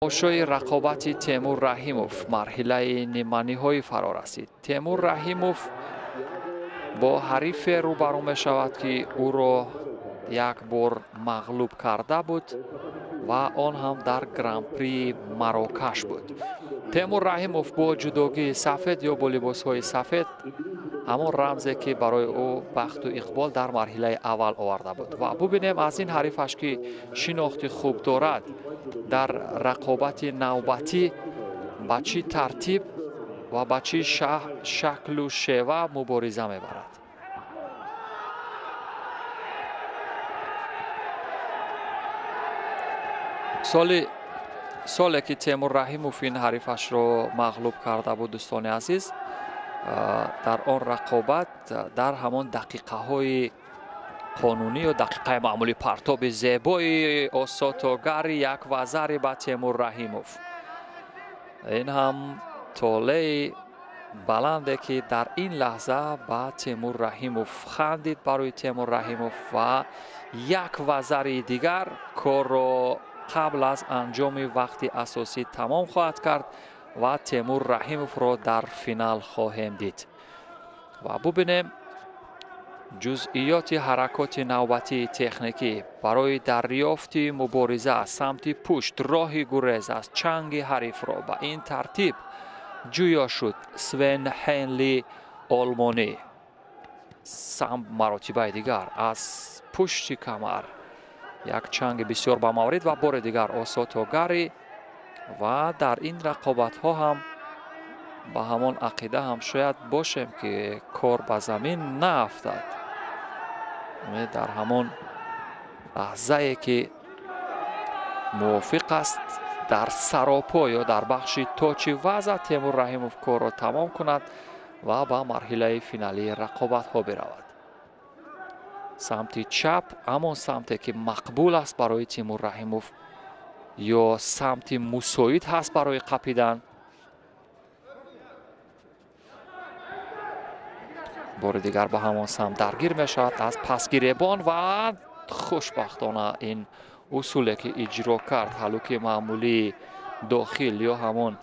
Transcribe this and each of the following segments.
Тамошои рақобати Темур Раҳимов марҳилаи ниманиҳоӣ фаро расид. Темур Раҳимов бо ҳарифе рӯбарӯ мешавад, ки ӯро як бор мағлуб карда буд ва он ҳам дар Гран-при Марокаш буд. Темур Раҳимов бо ҷудогии сафед ё бо либосҳои сафед, ҳамон рамзе ки барои ӯ бахту иқбол дар марҳилаи аввал оварда буд. Ва бубинем аз ин ҳарифаш, ки шинохти хуб дорад, дар рақобати навбатӣ ба чӣ тартиб ва ба чӣ шаклу шева мубориза мебарад. Соле ки Темур Раҳимов ин ҳарифашро мағлуб карда буд, дӯстони азиз, дар он рақобат дар ҳамон дақиқаҳои қонунӣ ё дақиқаи маъмулӣ партоби зебои Осотогари як вазари ба Темур Раҳимов. Ин ҳам толеи баланде, ки дар ин лаҳза ба Темур Раҳимов хандид барои Темур Раҳимов ва як вазари дигар корро қабл аз анҷоми вақти асосӣ тамом хоҳад кард ва Темур Раҳимовро дар финал хоҳем дид. Ва бубинем ҷузъиёти ҳаракоти навбатии техникӣ барои дарёфти мубориза аз самти пушт, роҳи гурез аз чанги ҳарифро ба ин тартиб ҷӯё шуд Свен Ҳенли олмонӣ. Сам маротибаи дигар аз пушти камар як чанги бисёр ба маврид ва бори дигар Осотогари. Ва дар ин рақобатҳо ҳам ба ҳамон ақида ҳам шояд бошем, ки кор ба замин наафтад. Дар ҳамон лаҳзае ки мувофиқ аст, дар саропо ё дар бахши точи вазъ Темур Раҳимов корро тамом кунад ва ба марҳилаи финалии рақобатҳо биравад. Самти чап, ҳамон самте ки мақбул аст барои Темур Раҳимов ё самти мусоид ҳаст барои қапидан. Бори дигар ба ҳамон самт даргир мешавад аз пасгиребон ва хушбахтона ин усуле ки иҷро кард, ҳалуки маъмулии дохил ё ҳамон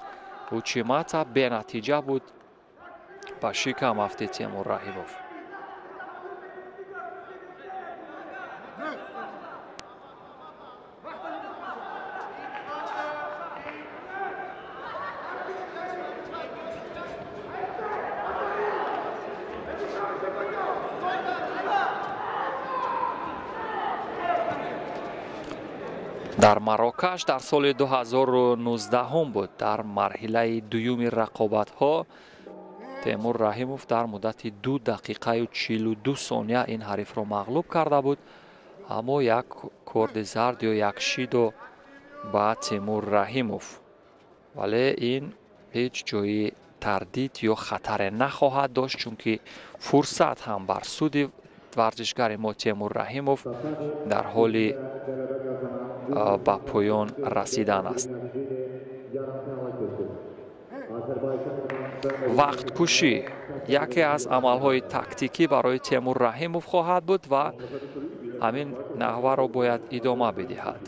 учимата, бенатиҷа буд. Ба шикам афтид Темур Раҳимов. Дар Марокаш дар соли 2019 буд. Дар марҳилаи дуюми рақобатҳо Темур Раҳимов дар муддати 2 дақиқаю 42 сония ин ҳарифро мағлуб карда буд, аммо як корди зард ё як шидо ба Темур Раҳимов. Вале ин ҳеҷ ҷои тардид ё хатаре нахоҳад дошт, чунки фурсат ҳам бар суди варзишгари мо Темур Раҳимов дар ҳоли ба поён расидан аст. Вақткушӣ яке аз амалҳои тактикӣ барои Темур Раҳимов хоҳад буд ва ҳамин наҳваро бояд идома бидиҳад.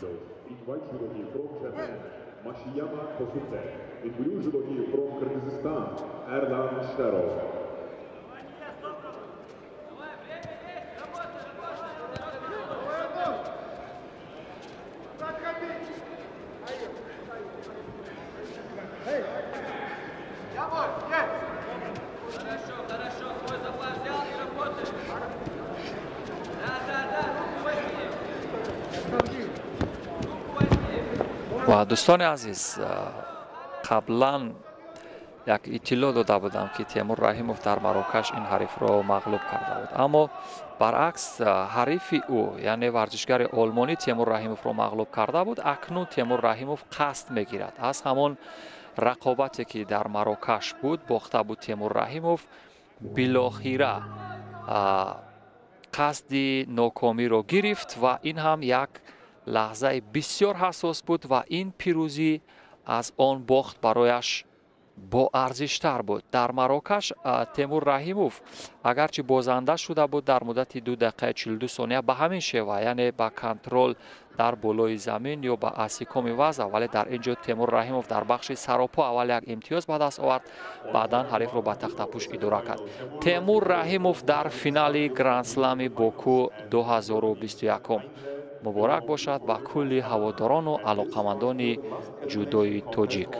Ва дӯстони азиз, қаблан як иттилоъ дода будам, ки Темур Раҳимов дар Марокаш ин ҳарифро мағлуб карда буд, аммо баръакс ҳарифи ӯ, яъне варзишгари олмонӣ, Темур Раҳимовро мағлуб карда буд. Акнун Темур Раҳимов қасд мегирад аз ҳамон рақобате ки дар Марокаш буд, бохта буд Темур Раҳимов, билохира қасди нокомиро гирифт ва ин ҳам як лаҳзаи бисёр ҳассос буд ва ин пирӯзӣ аз он бохт барояш Боарзиштар буд. Дар Марокаш Темур Раҳимов агарчи бозанда шуда буд дар муддати 2 дақиқаи 42 сония ба ҳамин шева, яъне ба контрол дар болои замин ё ба асикоми вазъ, вале дар ин ҷо Темур Раҳимов дар бахши саропо аввал як имтиёз ба даст овард, баъдан ҳарифро ба тахтапӯш идора кард. Темур Раҳимов дар финали Грандслами Боку 2021. Муборак бошад ба кулли ҳаводорону алоқамандони ҷудои тоҷик.